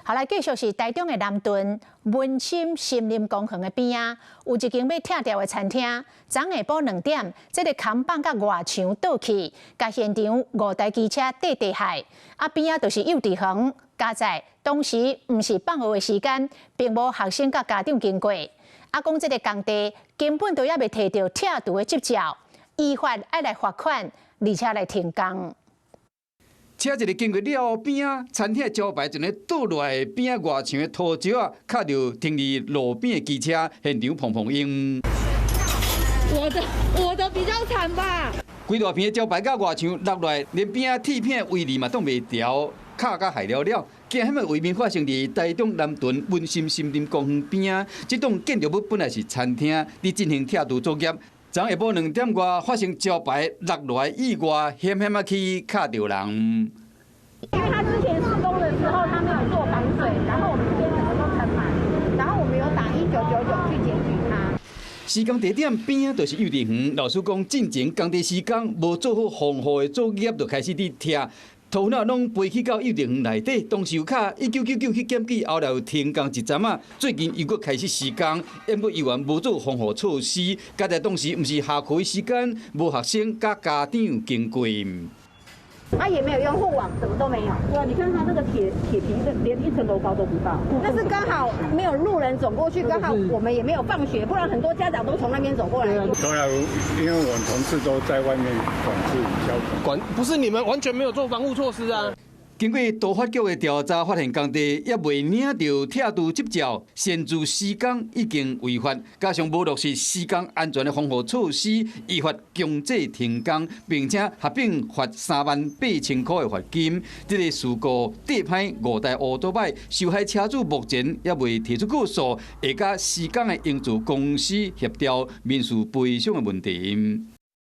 好來，繼續是台中的南屯文心森林公園的邊仔，有一間欲拆掉的餐廳。昨下晡2點，這个扛棒佮外牆倒去，共現場五台機車綴地害。啊，邊仔就是幼稚園，佳哉當時毋是放學的時間，並無學生佮家長經過。啊，講這个工地根本都猶未提著拆除的執照，依法愛來罰款，而且來停工。車一个經過了後，邊仔餐廳的招牌就咧倒落來，邊仔外牆的塗石仔，敲著停佇路邊的機車，現場砰砰音。我的比較慘吧？規大片的招牌佮外牆落來，連邊仔鐵片圍籬嘛擋袂牢，敲甲害了了。驚險的畫面發生佇台中南屯文心森林公園邊仔，這棟建築物本來是餐廳，佇進行拆除作業。昨下晡2點外發生招牌落落來意外，險險仔去敲著人。因為他之前施工的時候，他沒有做防水，然後我們這邊整個都沉滿，然後我們有打1999去檢舉他。施工地點邊仔就是幼稚園，老師講進前工地施工無做好防護的作業，就開始佇拆。塗粉攏飛去到幼稚園內底，當時有敲1999去檢舉，後來又停工一陣仔。最近又閣開始施工，毋過猶原無做防護措施。佳哉當時毋是下課時間，無學生佮家長經過。他也沒有用護網，什麼都沒有。對啊，你看他那個鐵皮，連一層樓高都不到。那是剛好沒有路人走過去，剛好我們也沒有放學，不然很多家長都從那邊走過來。當然，因為我們同事都在外面管制交通。管不是你們完全沒有做防護措施啊？經過都發局的調查，發現工地猶未領著拆除執照，擅自施工已經違法，加上無落實施工安全的防護措施，依法強制停工，並且合併罰38,000塊的罰金。這个事故綴歹五台烏多擺，受害車主目前猶未提出告訴，會佮施工的營造公司協調民事賠償的問題。